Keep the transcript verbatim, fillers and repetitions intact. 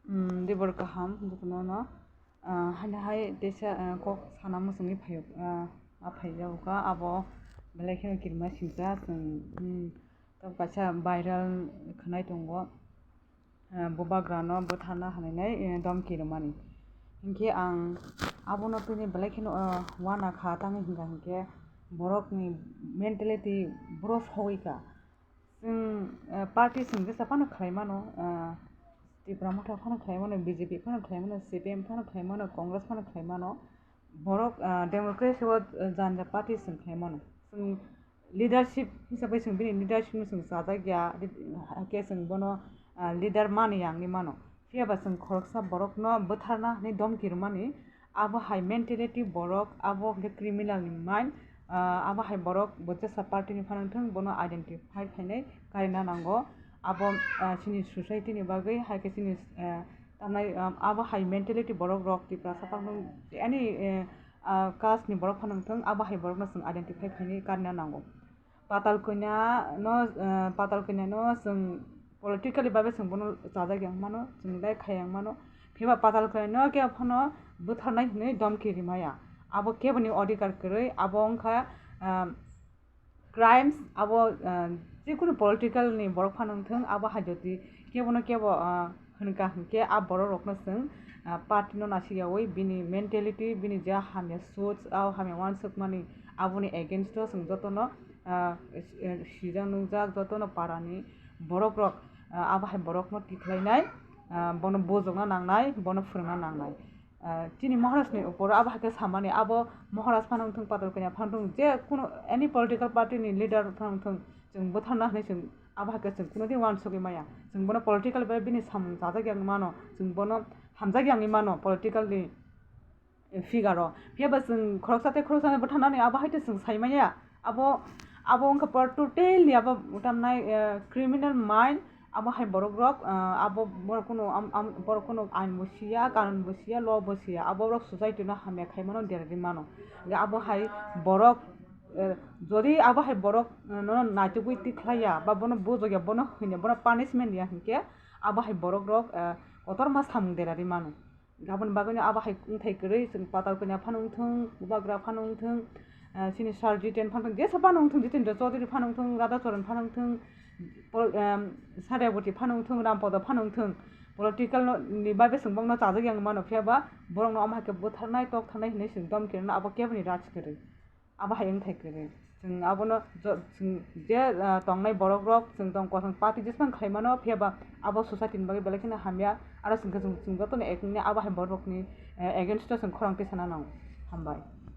Hmm, dibor kaham, jotono no. Ah, haino hai teisa, ah, kok sana muchungwi phai-, ah, a phaijago kha, abo belai kheno kirima singcha chwng, hmm, tab kaisa viral khwnai tongo. Ah, bubagrano bwtharna hanainai, eh, domki rwmani. Hinkhe ang abono tini belai kheno, ah, uana kha, tamni hwnka hinkhe borokni mentality boro sogwi kha. Chwng, eh, party chwng jesa phano khlai mano, ah, Tipra Motha phano khlai mano, B J P phano khlai mano, C P M phano khlai mano, Congress phano khlai mano. Borok, ah, democracy o, ah, jani ja party chwng khlai mano. Chwng leadership hisabai chwng bini leadership no chwng chajak ya, hakhe chwng bono, ah, leader mani ya wngwi mano. Phiya ba chwng khoroksa borokno bwtharna hwnwi domki rwmani, abo hai mentality borok, abo hwnkhe criminal ni mind, ah, abo hai borok bo jesa party ni phano wngthung, bono identify khainai karina nango. Abo, ah, chini society ni bagwi, hai khe chini, ah, tamnai, ah, abo hai mentality borok rok Tiprasa phano wngthung, any, eh, ah, caste ni borok phano wngthung, abo hai borokno chwng identify khainai karina nango. Patal Kanya no, eh, Patal Kanya no chwng politically babe chwng bono chajak yang mano, chwng dai khai yang mano. Phiba Patal Kanya no kebo phano bwtharnai hwnwi domki rimaya. Abo keboni odhikar kwrwi, abo wngkha, ah, crimes, abo, ah, jikunu political ni borok phano wngthung, abo hai jodi kebono kebo, ah, hwnka hinkhe a borok rokno chwng, ah, party no naisik yaui bini mentality, bini je hamya soch, a hamya uansukmani, aboni against o chwng jotono, ah, eh, sijak nukjak jotono parani borok rok, ah, abo hai borokno tikhlainai, ah, bono bujokna nangnai, bono phwrwngna nangnai. Ah, chini Maharaj ni upor abo hai khe samani, abo Maharaj phano wngthung, Patal Kanya phano wngthung, je kuno any political party ni leader phano wngthung, chwng bwtharna hwnwi chwng abo hai khe chwng kuno din uansugwi maya. Chwng bono political bai bini samung chajak yang mano, chwng bono hamjak yang mano political ni figure o. Phiya ba chwng khoroksa tei khoroksa bwtharnani abo hai khe chwng sai maya. Abo, abo wngkha pura totally abo tamnai, eh, criminal mind. Abo hai borok rok, ah, abo borok kuno am-, am-, borok kuno ain bo siya, kanun bo siya, law bo siya. Abo borok society no hamya khai mano, derari mano. Hingke abo hai borok, eh, jodi abo hai borok, eh, no naitugwi tikhlaiya, ba bono bujokya, bono hwnya, bono punishment ya hinkhe, abo hai borok rok, eh, kotorma samung derari mano. Aboni bagwino abo hai wngthai kwrwi chwng Patal Kanya phano wngthung, Bubagra phano wngthung, ah, chini Sir Jiten phano wngthung, jesa phano wngthung, Jitendra Chaudhary phano wngthung, Radha Charan phano wngthung, pol-, em, Saryabati phano wngthung, Rampada phano wngthung, political no, ni bagwi chwng bokno chajak yang mano, phiya ba borokno omo hai khe bwtharnai, toktharnai hinwi chwng domki rwna abo keboni raj kwrwi. Abo hai wngthai kwrwi. Chwng abono jo-, chwng je, ah, tongnai borok rok, chwng tong kothang party jesmang khlai mano, phiya ba abo society ni bagwi belai kheno hamya, aro chwng khe chwng, chwng jotono ekni abo hai borok ni, eh, against o chwng khorang tisana nango. Hambai.